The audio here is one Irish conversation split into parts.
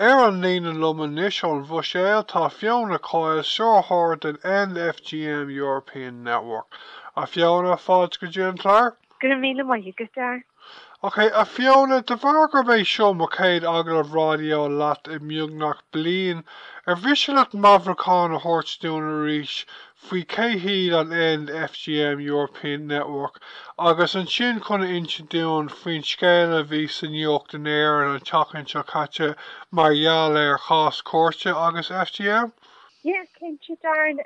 Ar an líne liom anois ón Bhruiséil tá Fiona Coyle, stiúrthóir den End FGM European Network. A Fiona, fáilte go dtí an clár. Go raibh míle maith agat, Darren. Ok, a Fiona, de bharr gurb é seo mo chéad agallamh raidió leat i mbeagnach bliain, ar mhiste leat meabhrúchán a thabhairt dúinn arís faoi cé hiad an End FGM European Network agus ansin chun a insint dúinn faoin scéal a bhí sa nuacht in Éirinn an tseachtain seo caite mar gheall ar chás cúirte agus FGM? Yeah, cinnte, Darren.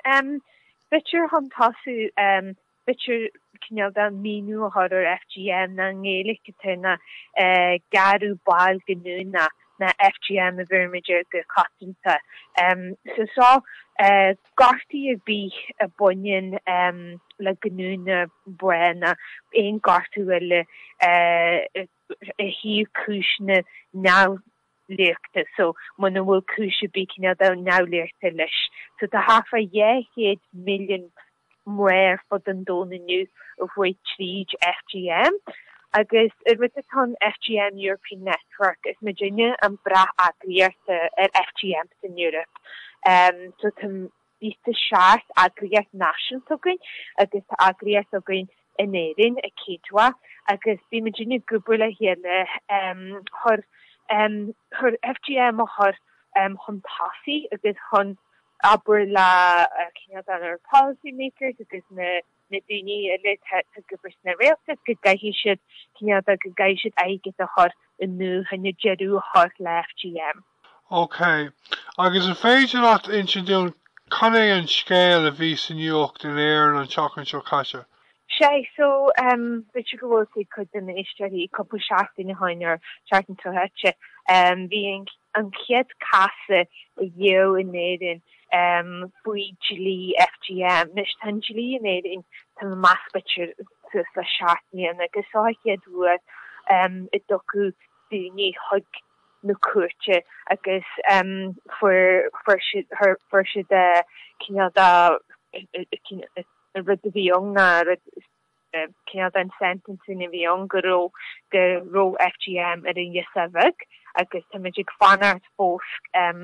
B'fhéidir chun tosú, b'fhéidir cineál de míniú a chur ar FGM ná i nGaeilge atá ná gearradh ball giniúna ná FGM a bheirimid air go coitianta. So seo gortaí ar bith a bhaineann le giniúna mná ná aon gortú eile i thaobh cúiseanna neamhliachta so muna bhfuil cúis ar bith cineál de neamhliachta leis. So tá thart fá 200 milliún mná ar fud an domhain inniu a chuaigh tríd FGM agus an rud atá ann FGM European Network is muidinne an brat-eagraíocht ar FGM san Eoraip. So tá 27 eagraíocht náisiúnta againn agus tá eagraíocht againn in Éirinn i Céadfa agus bíonn muidinne ag obair le chéile chun chun FGM a chur chun tosaigh agus chun obair le cineál de na policy makers agus na na daoine eile atá ag obair sna rialtas go gcaithfidh siad cineál de go gcaithfidh siad airgead a chur i ndúthain deireadh a chur le FGM. Ok. Agus an féidir leat insint dúinn cad é an scéal a bhí sa nuacht in Éirinn an tseachtain seo caite? Sea, so, b'fhéidir go bhfuil fhios ag cuid de na éisteoirí cúpla seachtain ó shin or seachtain seo caite, bhí an an chéad cás ariamh in Éirinn faoi dlí FGM. Anois tá an dlí in Éirinn, tá mé ag meas b'fhéidir suas le 7 mbliana agus seo an chéad uair a dtugadh daoine chuig na cúirte agus fuair fuair siad fuair siad cineál de rud a bhí ann ná rud cineál den sentencing a bhí ann go raibh go raibh FGM ar an ghirseach bheag agus táimid ag fanacht fós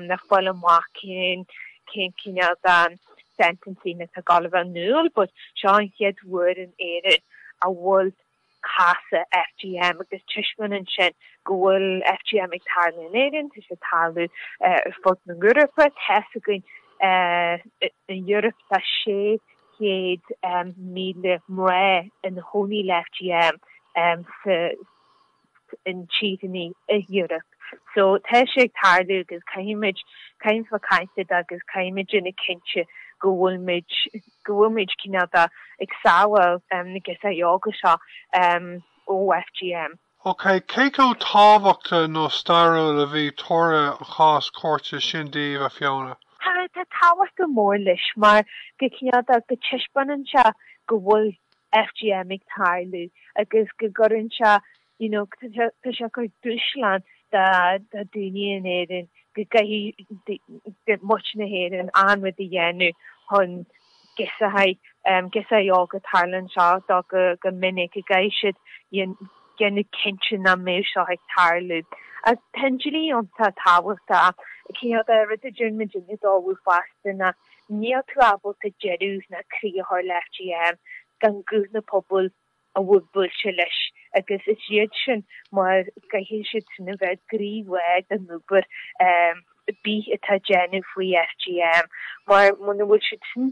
le fáil amach cén cén cineál den sentencing atá ag gabháil a bheith in iúl but seo an chéad uair in Éirinn a bhfuil cás FGM agus taispeánann sin go bhfuil FGM ag tarlú in Éirinn, tá sé ag tarlú ar fud na hEorpa, tá's againn in Europe tá 600,000 mná ina chónaí le FGM sa in tíortha i Europe. So tá sé ag tarlú agus caithfimid caithfimid bheith caint fá agus caithfimid déanamh cinnte go bhfuil go bhfuil muid cineál de ag sábháil na girseachaí óga seo ó FGM. Ok, cé chomh tábhachtach nó stairiúil a bhí toradh an chás cúirte sin daoibh, a Fiona? Tá, tá tábhacht go mór leis mar go cineál de go taispeánann sé go bhfuil FGM ag tarlú agus go gcuireann sé you know tá sé ag cur dúshlán do daoine in Éirinn go gcaithfidh muintir na hÉireann an rud a dhéanamh chun girseachaí girseachaí óga tarlaíonn seo dó go minic go gcaithfidh siad déanamh cinnte nach mbeidh seo ag tarlú. Tá an dlí iontach tábhachtach. Cineál de rud a deireann muidinne dóibh fosta ná níl tú ábalta deireadh ná críoch a chur le FGM gan guth na pobail a bhfuil buailte leis agus is iad sin mar caithfidh siad sin a bheith i gcroílár den obair ar bith atá déanamh faoi FGM mar muna bhfuil siad sin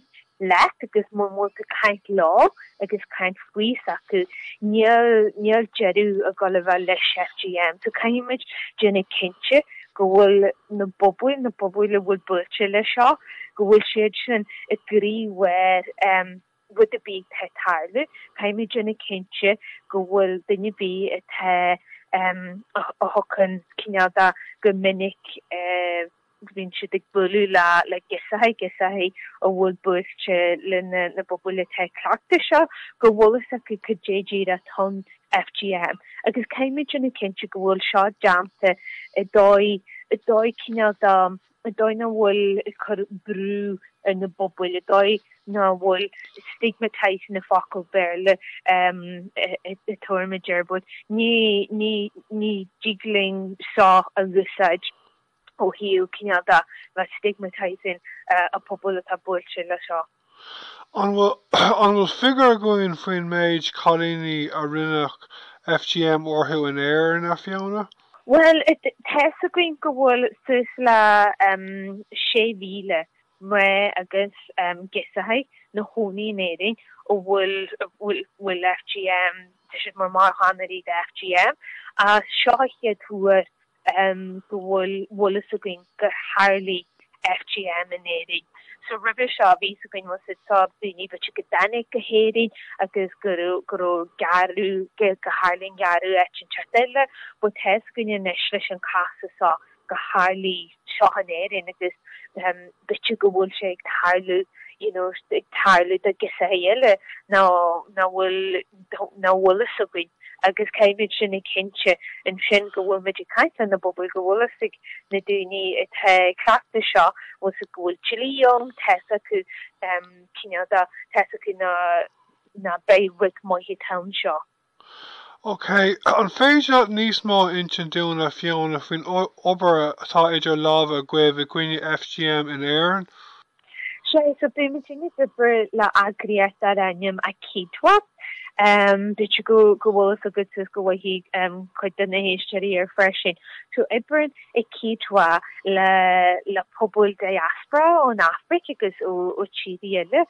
leat agus muna bhfuil tú caint leo agus caint faoi s'acu níl níl deireadh ag dul a bheith leis FGM so caithfidh muid déanamh cinnte go bhfuil na pobail na pobail a bhfuil buailte leis seo go bhfuil siad sin i gcroílár rud ar bith atá ag tarlú, caithfimid déanamh cinnte go bhfuil duine ar bith atá a thugann cineál de go minic bíonn siad ag bualadh le le girseachaí, girseachaí a bhfuil buailte le na na pobail atá ag cleachtadh seo, go bhfuil fhios acu cad é díreach atá ann FGM. Agus caithfimid déanamh cinnte go bhfuil seo déanta i dóigh i dóigh cineál de i dóigh nach bhfuil ag cur brú ar na pobail, i dóigh nach bhfuil stigmatise na focal Béarla a tabharfaimid air, but ní, ní, ní dtig linn seo a úsáid. Ó thaobh cineál de bheith stigmatizing an pobal atá buailte le seo. An bhfuil an bhfuil figiúr againn faoin méid cailíní a rinneadh FGM orthu in Éirinn, a Fiona? Bhuel, tá's againn go bhfuil suas le 6,000 mná agus girseachaí 'na chónaí in Éirinn a bhfuil bhfuil FGM, tá siad mar marthanóirí de FGM, ach seo an chéad uair go bhfuil bhfuil fhios againn gur tharlaigh FGM in Éirinn. So roimhe seo bhí fhios againn bhfuil fhios agat daoine b'fhéidir go dtáinig go hÉirinn agus go raibh go raibh gearradh go tharlaigh an gearradh áit inteacht eile but tá fhios againn anois leis an cás seo go tharlaigh seo in Éirinn agus b'fhéidir go bhfuil sé ag tarlú you know ag tarlú do ghirseachaí eile ná ná bhfuil ná bhfuil fhios againn. agus caithfimid sin a chinnte ansin go bhfuil muid ag caint lena bpobail, go bhfuil fhios ag na daoine atá ag cleachtadh seo, bhfuil fhios go bhfuil dlí ann, tá fhios acu cineál de, tá fhios acu ná ná beidh rud maith atá ann seo. Ok, an féidir leat níos mó a insint dúinn a Fiona faoin obair atá idir lámha agaibh i gcoinne FGM in Éirinn? Sea, so bíonn muid ag obair le eagraíocht dar ainm AkiDwA. B'fhéidir go go bhfuil fhios agat is go bhfaighidh cuid de na héisteoirí air freisin. So oibríonn AkiDwA le le pobail diaspora ón Afraic agus ó ó tíortha eile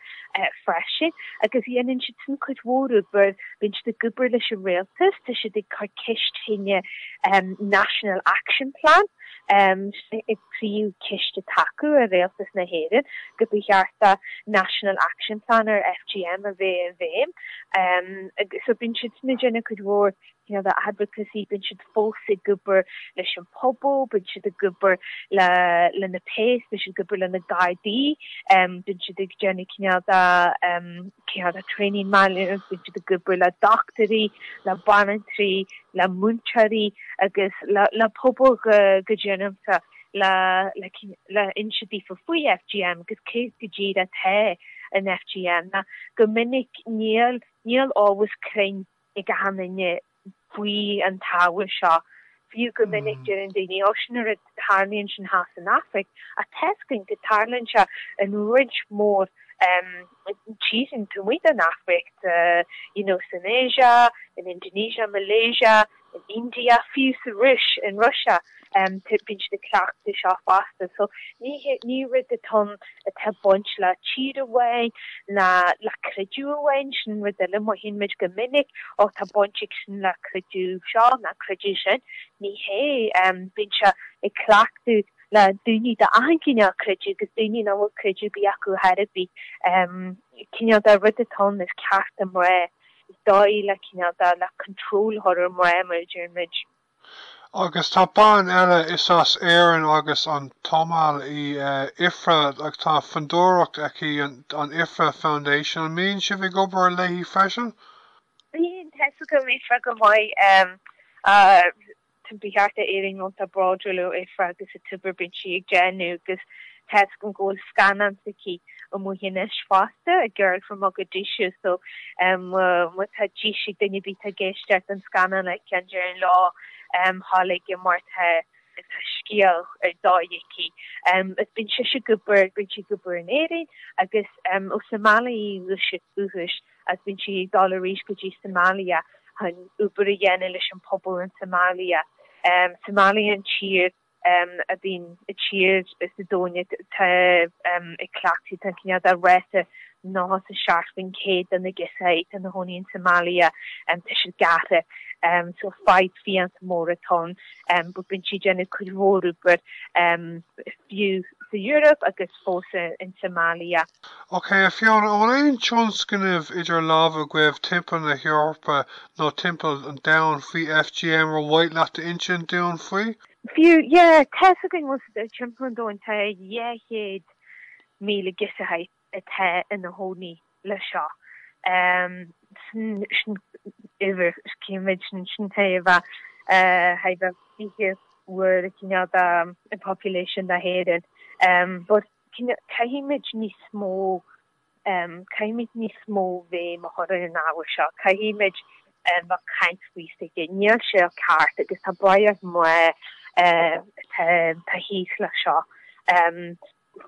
freisin agus dhéanann siad sin cuid mhór obair, bíonn siad ag obair leis an rialtas, tá siad ag cur ceist faoin National Action Plan. Sin é príomhcheist atá acu ar Rialtas na hÉireann go ba cheart do National Action Plan ar FGM a bheith i bhfeidhm. So bíonn siad ag déanamh cuid mhór you know advocacy, bíonn siad fós ag obair leis an pobal, bíonn siad ag obair le le na péas, bíonn siad ag obair le na Gardaí, bíonn siad ag déanamh cineál de cineál de training manuals, bíonn siad ag obair le dochtúirí, le banaltraí, le múinteoirí agus le pobal go ginearálta le inse daofa faoi FGM agus cé go díreach atá in FGM ná go minic níl níl eolas cruinn ag achan duine faoi an t-ábhar seo. Fiú go minic deireann daoine ó sin an rud tarlaíonn sin theas san Afraic ach tá fhios againn go tarlaíonn sé in roinnt mhór tíortha taobh amuigh den Afraic, you know san Asia, in Indonesia, Malaysia, in India, fiú sa Rúis, in Russia, bíonn siad ag cleachtadh seo fosta. So ní ní rud atá ann atá baint le tír amháin ná le creideamh amháin, sin rud eile mothaíonn muid go minic, ó tá baint ag sin le creideamh seo ná creideamh sin. Ní hé, bíonn sé ag cleachtadh le daoine d'achan cineál creideamh agus daoine nach bhfuil creideamh ar bith acu chor ar bith. Cineál de rud atá ann is cearta mná, is dóigh le cineál de le control a chur ar mná mar a deireann muid. Agus tá bean eile, is as Éirinn agus an tSomáil í, Ifra, agus tá fondúireacht aici, an Ifra Foundation. An mbíonn sibh ag obair léi freisin? Bíonn, tá fhios agam Ifra go maith. Ba cheart d'Éirinn iontach bródúil ó Ifra agus an t-obair bíonn sí ag déanamh agus tá fhios agam go bhfuil scannán s'aici amuigh anois fosta, A Girl from Mogadishu so má tá deis ag duine ar bith atá ag éisteacht an scannán a fheiceáil déarfainn leo ghabháil aige mar tá tá scéal ar dóigh aici. Is bíonn sise ag obair, bíonn sí ag obair in Éirinn agus ó Somalia í ó dhúchas agus bíonn sí ag dul arís go dtí Somalia chun obair a dhéanamh leis an pobal in Somalia. Somalia an tír a bhíonn i tír sa domhan atá ag cleachtadh tá an cineál de ráta 97% de na girseachaí atá ina chónaí in Somalia tá siad gearrtha so fadhb fiánta mór atá ann but bíonn sí ag déanamh cuid mhór obair fiú sa Eoraip agus fós in Somalia. Ok, a Fiona, an bhfuil aon tionscnaimh idir lámha agaibh timpeall na hEorpa nó timpeall an domhain faoi FGM ar mhaith leat a insint dúinn faoi? Fiú, yeah, tá fhios againn bhfuil timpeall an domhain tá 200,000 girseachaí atá ina chónaí le seo. Sin sin uimhir, címid sin sin taobh a thaobh a 20 uair cineál de population na hÉireann. But Caithfimid níos mó, caithfimid níos mó bhéim a chur ar an ábhar seo. Caithfimid bheith ag caint faoi s'aige. Níl sé ceart agus tá braitheadh mná. Tá thíos le seo.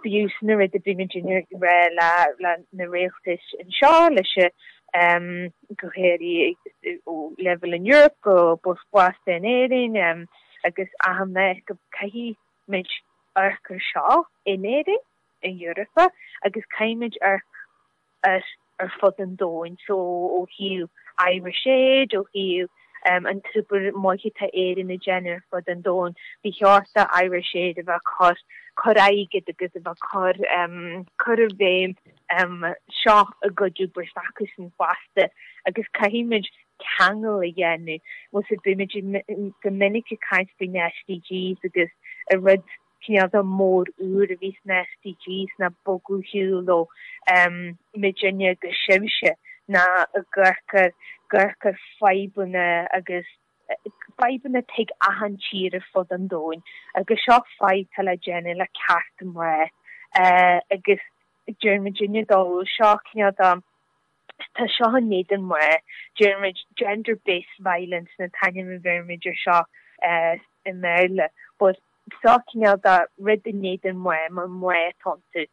Fiú sna rudaí a bímid ag rá le na rialtais anseo, leis go háirithe ó leibhéal an Eoraip go fosta in Éirinn agus achan áit go caithfidh muid amharc ar seo in Éirinn, in Eoraip agus caithfidh muid amharc ar ar fud an domhain. So ó thaobh Irish Aid, ó thaobh an t-obair maith atá Éirinn ag déanamh ar fud an domhain, ba cheart do Irish Aid a bheith ag cur cur airgead agus a bheith ag cur cur i bhfeidhm seo i gcuid obair s'acusan fosta agus caithfidh muid ceangal a dhéanamh. Bhfuil 's a'd bímid go minic ag caint faoi na SDGs agus an rud cineál de mór úr a bhí sna SDGs ná bogadh ar shiúl ó muidinne go sibhse ná ag amharc ar amharc ar fadhbanna agus fadhbanna atá ag achan tír ar fud an domhain agus seo fadhb atá le déanamh le cearta mná agus deir muidinne dó seo cineál de Tá seo in éadan mná, deirimid gender based violence an t-ainm a bheirimid ar seo i mBéarla, but seo cineál de rud in éadan mná mar mná atá iontu.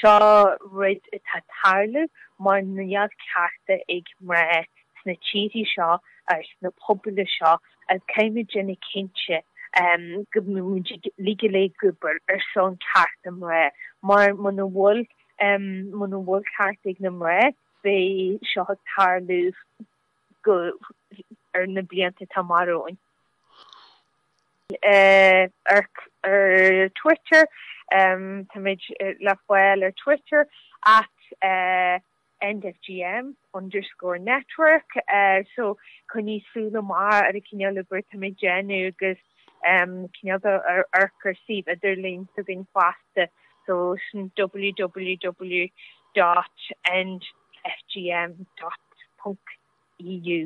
Seo rud atá ag tarlú mar níl cearta ag mná sna tíortha seo ar sna pobail seo agus caithfimid déanamh cinnte go mbeimid uilig go léir ag obair ar son cearta mná mar muna bhfuil Muna bhfuil ceart ag na mná, beidh seo ag tarlú go ar na blianta atá amach romhainn. Ar ar Twitter, táimid le fáil ar Twitter at EndFGM underscore network so coinnigh súil amach ar an cineál obair atáimid ag déanamh agus cineál de amharc ar suíomh idirlín s'againn fosta so sin www dot endfgm dot ponc eu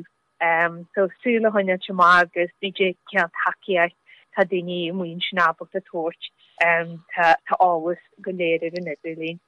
so súil a choinneáilt amach agus b'fhéidir cineál tacaíocht tá daoine amuigh ansin ábalta tabhairt tá eolas go léir ar an idirlíon.